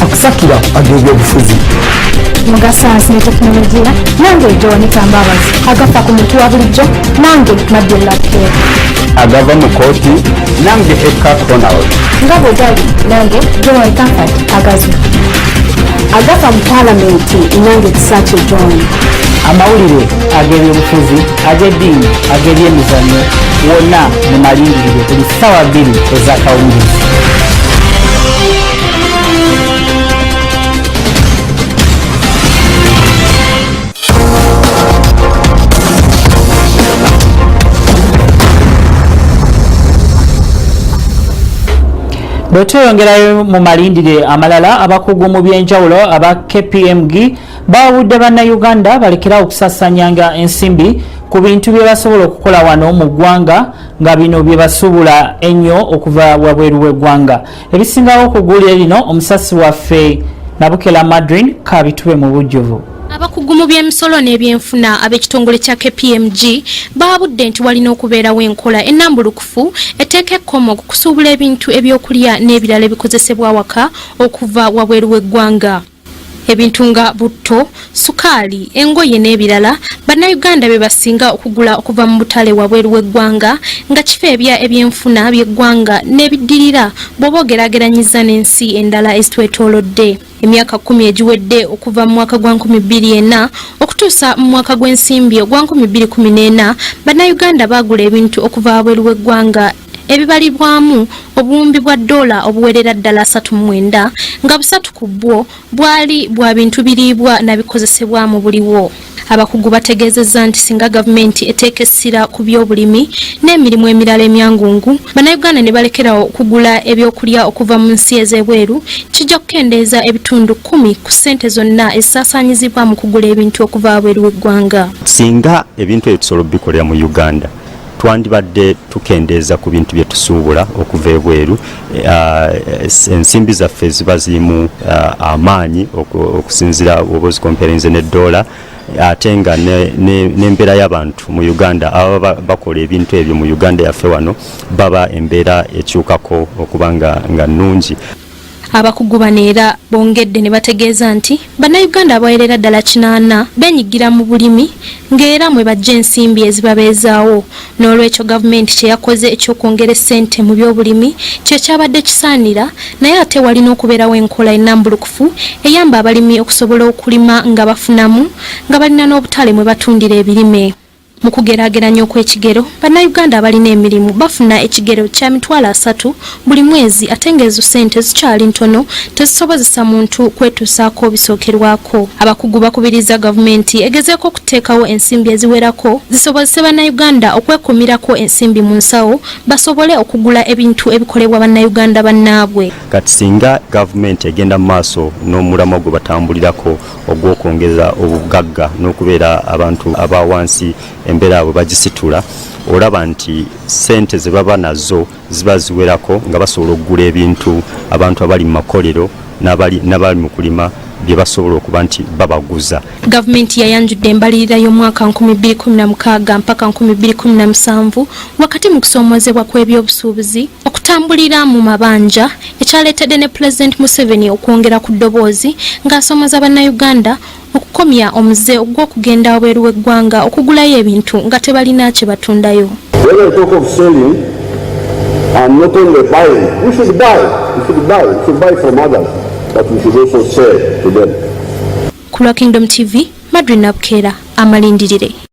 Akusakira ag'ebyobufuzi. Mu ga sayansi ne tekinologiya nange Joanita Mbabazi. Agafa ku muntu wa bulijjo nange Madela Pierre. Agava mu kooti nange Eka Ronald. Nga bwe gali nange Joan Comfort Agazu. Agafa mu paalamenti nange Kisaakye John. Amawulire ag'ebyobufuzi, ag'eddiini, ag'ebyemizannyo, wonna mu Malindirire buli ssaawa 2 ez'akawungeezi. Bwe tweyongerayo mu malindire amalala, abakugu mu byenjawulo aba KPMG bawabudde Bannayuganda balekerawo okusasanyanga ensimbi ku bintu bye basobola okukola wano mu ggwanga, nga bino bye basuubula ennyo okuva wabweru w'eggwanga. Ebisingawo ku ggulire lino, omusasi waffe Nabukela Madrin kabitube mu bujjuvu. Abakugu mu by'emisolo n'ebyenfuna ab'ekitongole kya KPMG baabudde nti walina okubeerawo enkola ennambulukufu eteeka ekkomo ku kusuubula ebintu ebyokulya n'ebirala ebikozesebwa awaka okuva wabweru w'eggwanga. Ebintu nga butto, sukaali, engoye n'ebirala Bannayuganda be basinga okugula okuva mu butale wabweru w'eggwanga, nga kifeebya ebyenfuna by'eggwanga n'ebiddirira bw'oba ogeraageranyiza n'ensi endala ezitwetoolodde. Emyaka 10 egiwedde, okuva mu mwaka gwa 2004 okutuusa mu mwaka gw'ensimbi ogwa 2014, Bannayuganda baagula ebintu okuva wabweru w'eggwanga ebibalibwamu obuwumbi bwa ddoola obuwerera ddala 39, nga 3 ku bwo bwali bwa bintu biriibwa na bikozesebwa mu buliwo. Abakugu bategeezezza nti singa gavumenti eteeka essira ku by'obulimi n'emirimu emirala emyangungu, Bannayuganda ne balekerawo okugula ebyokulya okuva mu nsi ez'ebweru, kijja kukendeeza ebitundu 10 ku ssente zonna ezisaasaanyizibwa mu kugula ebintu okuva wabweru w'eggwanga. Singa ebintu ebyo tusobola okubikolera mu Uganda, twandibadde tukendeeza ku bintu bye tusuubula okuva ebweru. Ensimbi zaffe ziba zirimu amaanyi okusinziira oba ozikomperinze n'eddoola, ate nga n'embeera y'abantu mu Uganda ababa bakola ebintu ebyo mu Uganda yaffe wano baba embeera ekyukako okuba nga nnungi. Abakugu bano era bongedde ne bategeeza nti Bannayuganda abawerera ddala 80 beenyigira mu bulimi, ng'era mwe bajja ensimbi ezibabeezaawo. N'olwekyo gavumenti kye yakoze eky'okwongera essente mu by'obulimi kye kyabadde kisaanira, naye ate walina okubeerawo enkola ennambulukufu eyamba abalimi okusobola okulima nga bafunamu, nga balina n'obutale mwe batundira ebirime. Mu kugeraageranya okw'ekigero, Bannayuganda abalina emirimu bafuna ekigero kya 30,000 buli mwezi, ate ng'ezo ssente zikyali ntono, tezisobozesa muntu kwetuusaako bisookerwako. Abakugu bakubiriza gavumenti egezeeko okuteekawo ensimbi eziwerako zisobozese Bannayuganda okwekuumirako ensimbi mu nsawo basobole okugula ebintu ebikolebwa Bannayuganda bannaabwe. Kati singa gavumenti egenda mu maaso n'omulamwa gwe batambulirako ogw'okwongeza obugagga n'okubeera abantu aba wansi embeera yaabwe bagisitula, olaba nti ssente ze baba nazo ziba ziwerako nga basobola okugula ebintu abantu abali mu makolero n'abali mu kulima bye basobola okuba nti babaguza. Gavumenti yayanjudde embalirira y'omwaka 2016 mpaka 2017 wakati mu kusoomoozebwa kw'ebyobusuubuzi okutambulira mu mabanja, ekyaleetedde ne Pulezidenti Museveni okwongera ku ddoboozi ng'asoomoza Bannayuganda okukomya omuze ogw'okugenda wabweru w'eggwanga okugulayo ebintu nga tebalina kye batundayo. When I talk of selling, I'm not only buying. We should buy, we should buy, we should buy from others, but we should also sell to them. Ku lwa Kingdom TV, Madrina Nabukera, Amalindirire.